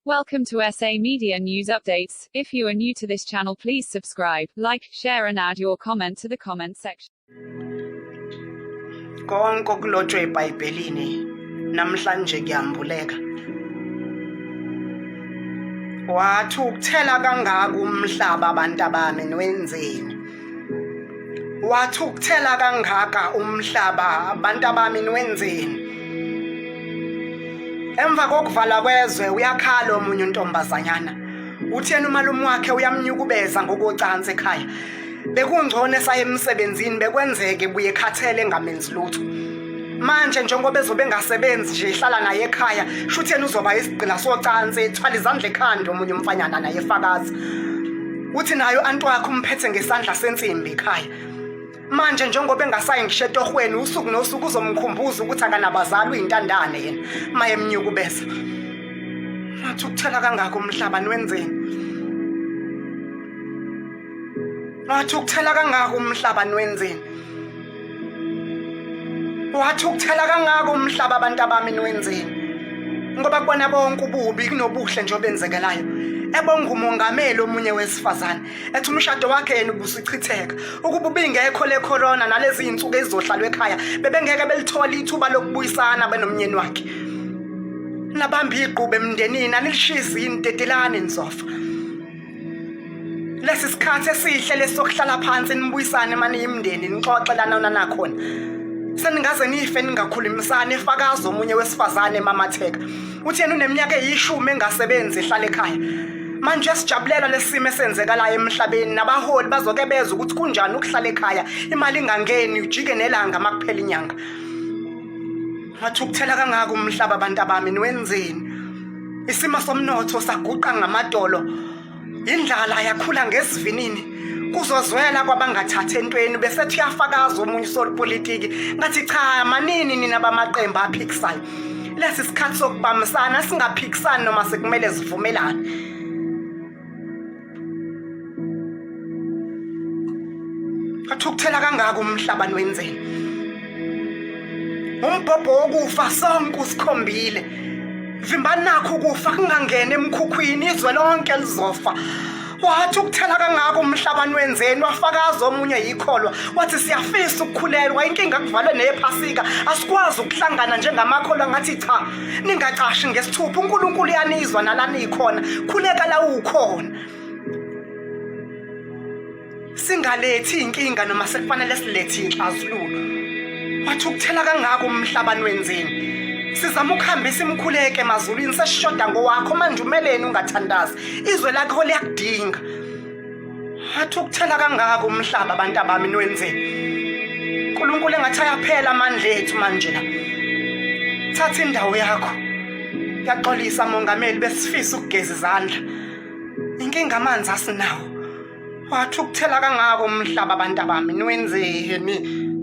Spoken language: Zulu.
Welcome to SA Media News Updates. If you are new to this channel, please subscribe, like, share and add your comment to the comment section. Konke okulotshwe eBhayibhelini namhlanje kuyambuleka. Wathi ukuthela kangaka umhlaba abantu abami niwenzeni? Wathi ukuthela kangaka umhlaba abantu abami niwenzeni? Emva kokuvala kwezwe uyakhala omunye untombazanyana. Uthi yena umalume wakhe uyamnyukubeza ngokocansi ekhaya. Bekungcono esaye emsebenzini bekwenzeke buye ekhathele engamenzi lutho. Manje njengoba ezobe engasebenzi nje ehlala naye ekhaya, shuthi yena uzoba isigqila socansi ethwala izandla ekhanda omunye umfanyana naye efakaza. Uthi naye u-anti wakhe umphethe ngesandla sensimbi ekhaya. Manje njengoba engasayi ngisho etohweni usuku nosuku uzomkhumbuza ukuthi akanabazali uyintandane yena mayemnyukubeza. Wathi ukuthela kangaka umhlaba niwenzeni? Wathi ukuthela kangaka umhlaba niwenzeni? Wathi ukuthela kangaka umhlaba abantu abami niwenzeni? Ngoba kubona bonke ububi kunobuhle nje obenzekelayo. Ebonga umongameli omunye wesifazane ethi umshado wakhe yena ubusuchitheka ukuba ubingekho le corona nalezi zinsuku ezizohlalwa ekhaya bebengeke belithola ithuba lokubuyisana benomnyeni wakhe. Nabamba igqubu emndenini anilishisi yini dedelani nizofa. Lesi sikhathi esihle lesokuhlala phansi nibuyisane mani imndeni nixoxe lana nanakhona. Seningaze nife ningakhulumisani efakaza omunye wesifazane emamatheka. Uthi yena uneminyaka eyishumi engasebenzi ehlala ekhaya. Manje sijabulela lesimo esenzekalayo emhlabeni nabaholi bazoke bezwe ukuthi kunjani ukuhlala ekhaya imali ingangeni ujike nelanga makuphela inyanga. Wathukuthela kangaka umhlaba abantu abami niwenzeni? Isimo somnotho saguqa ngamadolo. Indlala yakhula ngesivinini. Kuzozwela kwabangathathi entweni besethi uyafakaza omunye usopolitiki ngathi cha manini nina bamaqembu aphikisayo. Lesi sikhathi sokubambisana singaphikisani noma sekumele sivumelane. Athukuthela kangaka umhlaba niwenzeni? Umbhobho wokufa sonke usikhombile. Vimbani nakho ukufa kungangena emkhukhwini izwe lonke lizofa. Wathi ukuthela kangaka umhlaba niwenzeni wafakaza omunye yikholwa wathi siyafisa ukukhulelwa inkinga kuvalwe neyephasika asikwazi ukuhlangana njengamakholwa ngathi cha ningacashi ngesithupha uNkulunkulu uyanizwa nalanikhona khuleka la ukhona Singalethi inkinga noma sekufanele silethe inxazululo. Wathi ukuthela kangaka umhlaba niwenzeni? Sizama ukuhambisa imikhuleko emazulwini sesishoda ngowakho manje umeleni ungathandazi. Izwe lakho liyakudinga. Wathi ukuthela kangaka umhlaba abantu abami niwenzeni? uNkulunkulu engathi ayaphela amandla ethu manje la. Thatha indawo yakho. Ngiyaxolisa mongameli besifisa ukugeza izandla. Inkinga amanzi asinawo. Wathukuthela kangaka umhlaba abantu abami niwenzeni?